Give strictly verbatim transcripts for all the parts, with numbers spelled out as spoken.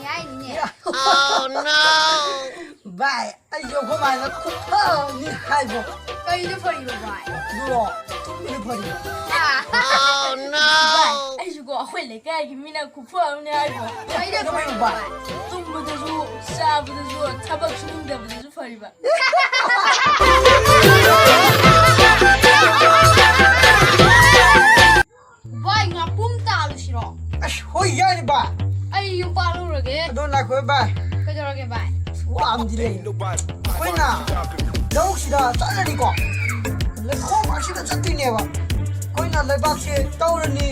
ꯍꯥꯏꯅꯤꯅꯦ꯫ Oh no! ꯚꯥꯏ, ꯑꯩꯁꯨ ꯑꯩꯈꯣꯏ ꯃꯥꯅ ꯈꯨꯐ ꯑꯃꯅꯤ ꯍꯥꯏꯕꯣ꯫ ꯀꯩꯗ ꯐꯔꯤꯕ ꯚꯥꯏ? ꯑꯗꯨꯔꯣ? ꯇꯨꯝꯕꯗ ꯐꯔꯤꯕ꯫ ꯑꯥ꯫ Oh no! ꯚꯥꯏ, ꯑꯩꯁꯨꯀꯣ ꯑꯩꯈꯣꯏ ꯂꯩꯀꯥꯏꯒꯤ ꯃꯤꯅ ꯈꯨꯐ ꯑꯃꯅꯤ ꯍꯥꯏꯕꯣ꯫ ꯀꯩꯗ ꯐꯔꯤꯕ ꯚꯥꯏ? ꯇꯨꯝꯕꯗꯁꯨ, ꯆꯥꯕꯗꯁꯨ, ꯊꯕꯛ ꯁꯨꯅꯤꯡꯗꯕꯗꯁꯨ ꯐꯔꯤꯕ꯫ ꯚꯥꯏ, ꯉꯥꯄꯨꯝ ꯇꯥꯜꯂꯨꯁꯤꯔꯣ? ꯑꯁ, ꯍꯣꯏ, ꯌꯥꯏꯅꯦ ꯚꯥꯏ꯫ ꯑꯩ ꯌꯨꯝ ꯄꯥꯜꯂꯨꯔꯒꯦ꯫ ꯑꯗꯣ ꯉꯥꯏꯈꯣ ꯚꯥꯏ꯫ ꯀꯩꯗꯧꯔꯒꯦ ꯚꯥꯏ? ꯋꯥ ꯑꯃꯗꯤ ꯂꯩ꯫ ꯑꯩꯈꯣꯏꯅ ꯂꯧꯁꯤꯗ ꯆꯠꯂꯅꯤꯀꯣ, ꯂꯩꯈꯣꯝ ꯃꯔꯛꯁꯤꯗ ꯆꯠꯇꯣꯏꯅꯦꯕ꯫ ꯑꯩꯈꯣꯏꯅ ꯂꯩꯕꯥꯛꯁꯦ ꯇꯧꯔꯅꯤ,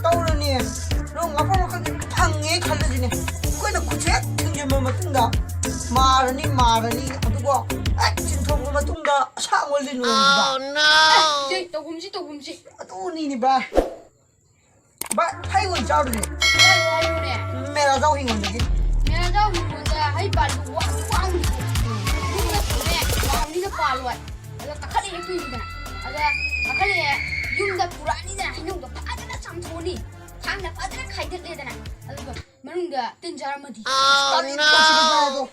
ꯇꯧꯔꯅꯤ꯫ ꯑꯗꯣ ꯉꯥꯄ꯭ꯔꯨꯝ ꯃꯈꯜꯁꯦ ꯐꯪꯉꯦ ꯈꯜꯂꯁꯤꯅꯦ꯫ ꯑꯩꯈꯣꯏꯅ ꯈꯨꯠꯁꯦ ꯍꯦꯛ ꯊꯤꯡꯖꯤꯟꯕ ꯃꯇꯨꯡꯗ ꯃꯥꯔꯅꯤ, ꯃꯥꯔꯅꯤ꯫ ꯑꯗꯨꯒ ꯍꯦꯛ ꯆꯤꯡꯊꯣꯛꯄ ꯃꯇꯨꯡꯗ ꯑꯁꯥꯡꯕ ꯂꯤꯟ ꯑꯣꯟꯈꯤꯕ꯫ Oh no! ꯑꯦ, ꯇꯧꯒꯨꯝꯁꯤ, ꯇꯧꯒꯨꯝꯁꯤ꯫ ꯑꯗꯨꯅꯤꯅꯦ ꯚꯥꯏ꯫ ꯚꯥꯏ, ꯍꯩ ꯑꯣꯏꯅ ꯆꯥꯔꯨꯁꯦ꯫ ꯍꯩ ꯍꯥꯏꯔꯨꯅꯦ꯫ ꯃꯦꯔꯥꯖꯥꯎ ꯍꯤꯡꯒꯣꯜꯗꯒꯤ꯫ ꯃꯦꯔꯥꯖꯥꯎ ꯍꯤꯡꯒꯣꯜꯗ ꯍꯩ ꯄꯥꯜꯂꯤ ꯋꯥꯡ ꯋꯥꯡ꯫ ꯌꯨꯝꯗ ꯄꯨꯔꯦ, ꯋꯥꯡꯅꯤꯅ ꯄꯥꯜꯂꯣꯏ꯫ ꯑꯗ ꯀꯥꯈꯠꯂꯛꯑꯦ ꯀꯨꯏꯗꯅ꯫ ꯑꯗ ꯀꯥꯈꯠꯂꯛꯑꯦ, ꯌꯨꯝꯗ ꯄꯨꯔꯛꯑꯅꯤꯗꯅ ꯍꯩꯅꯧꯗꯣ ꯐꯖꯅ ꯆꯥꯝꯊꯣꯛꯑꯅꯤ꯫ ꯊꯥꯡꯅ ꯐꯖꯅ ꯈꯥꯏꯗꯠꯂꯦꯗꯅ꯫ ꯑꯗꯨꯒ ꯃꯅꯨꯡꯗ ꯇꯤꯟ ꯆꯥꯔꯝꯃꯗꯤ꯫ ꯇꯥꯅꯤꯡꯗꯕꯁꯤꯗꯤ ꯚꯥꯏ ꯑꯗꯣ꯫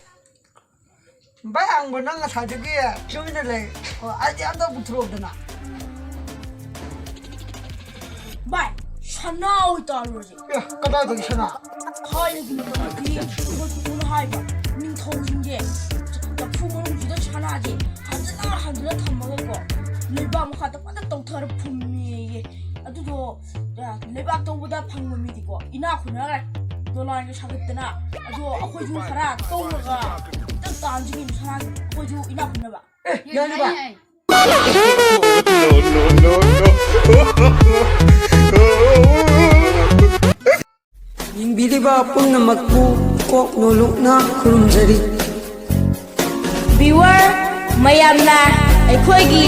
ꯚꯥꯏ ꯑꯍꯥꯡꯕ, ꯅꯪ ꯉꯁꯥꯏꯗꯒꯤ ꯇꯨꯃꯤꯟꯅ ꯂꯩ꯫ ꯑꯣ, ꯑꯩꯗꯤ ꯑꯝꯇ ꯄꯨꯊꯣꯔꯛꯑꯣꯗꯅ꯫ ꯚꯥꯏ, ꯁꯅꯥ ꯑꯣꯏ ꯇꯥꯜꯂꯨꯔꯁꯦ꯫ ꯑꯦ, ꯀꯗꯥꯏꯗꯒꯤ ꯁꯅꯥ? ꯊꯥꯏꯅꯒꯤ ꯃꯇꯝꯗꯗꯤ ꯑꯩꯈꯣꯏ ꯄꯨꯄꯨꯅ ꯍꯥꯏꯕ, ꯅꯤꯡꯊꯧꯁꯤꯡꯁꯦ ꯆꯐꯨ ꯃꯅꯨꯡꯁꯤꯗ ꯁꯅꯥꯁꯦ ꯍꯟꯖꯤꯜꯂ ꯍꯟꯖꯤꯜꯂ ꯊꯝꯃꯒꯀꯣ, ꯂꯩꯕꯥꯛ ꯃꯈꯥꯗ ꯐꯖꯅ ꯇꯧꯊꯔ ꯐꯨꯝꯃꯦꯌꯦ꯫ ꯑꯗꯨꯗꯣ, ꯑ, ꯂꯩꯕꯥꯛ ꯇꯧꯕꯗ ꯐꯪꯕ ꯃꯤꯗꯤꯀꯣ ꯏꯅꯥꯛ ꯈꯨꯟꯅꯈ꯭ꯔꯦ꯫ ꯗꯣꯂꯥꯟꯒ ꯁꯥꯒꯠꯇꯅ꯫ ꯑꯗꯣ ꯑꯩꯈꯣꯏꯁꯨ ꯈꯔ ꯇꯧꯔꯒ ꯑꯝꯇꯪ ꯇꯥꯟꯁꯤ ꯀꯩꯅꯣ ꯁꯅꯥꯁꯦ, ꯑꯩꯈꯣꯏꯁꯨ ꯏꯅꯥꯛ ꯈꯨꯟꯅꯕ꯫ ꯑꯦ, ꯌꯥꯅꯤꯕ? ꯌꯥꯏ, ꯌꯥꯏ꯫ ꯌꯦꯡꯕꯤꯔꯤꯕ ꯄꯨꯝꯅꯃꯛꯄꯨ ꯀꯣꯛ ꯅꯣꯂꯨꯛꯅ ꯈꯨꯔꯨꯝꯖꯔꯤ꯫ Viewer ꯃꯌꯥꯝꯅ ꯑꯩꯈꯣꯏꯒꯤ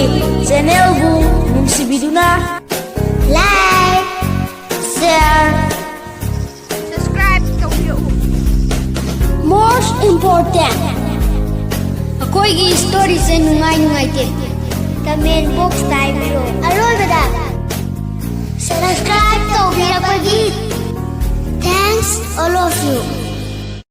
channelꯕꯨ ꯅꯨꯡꯁꯤꯕꯤꯗꯨꯅ like, share, subscribe ꯇꯧꯕꯤꯔꯛꯎ꯫ Most important, ꯑꯩꯈꯣꯏꯒꯤ storyꯁꯦ ꯅꯨꯡꯉꯥꯏ ꯅꯨꯡꯉꯥꯏꯇꯦ comment boxꯇ ꯍꯥꯏꯕꯤꯔꯛꯎ꯫ ꯑꯔꯣꯏꯕꯗ subscribe ꯇꯧꯕꯤꯔꯛꯄꯒꯤ thanks all of you꯫